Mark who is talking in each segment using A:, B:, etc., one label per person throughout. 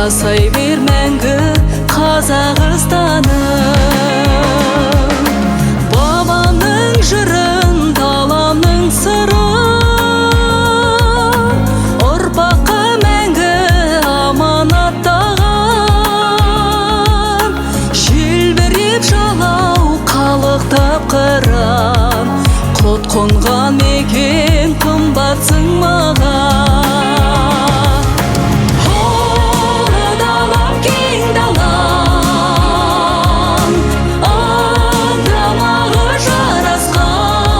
A: Жасай бер мәңгі Қазақстаным. Бабамның жырын, даламның сырын, ұрпаққа мәңгі аманаттаған. Желбіреп жалау, қалықтап қыран, құт қонған мекен қымбатсың маған. Ұлы далам, кең далам, ынтымағы жарасқан.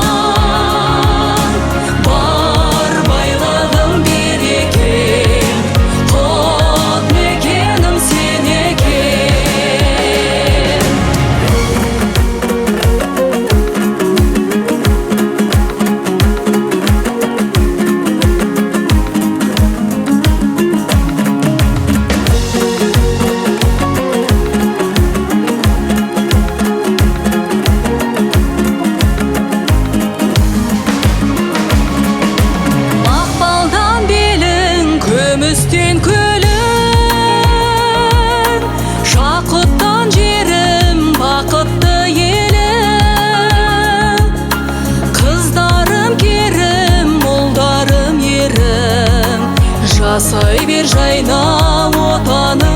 A: Бар байлығым, берекем, құт мекенім сен екен. Мақпалдан белің, күмістен көлің, жақұттан жерім, бақытты елім. Қыздарым керім, ұлдарым ерім, жасай бер, жайна, отаным.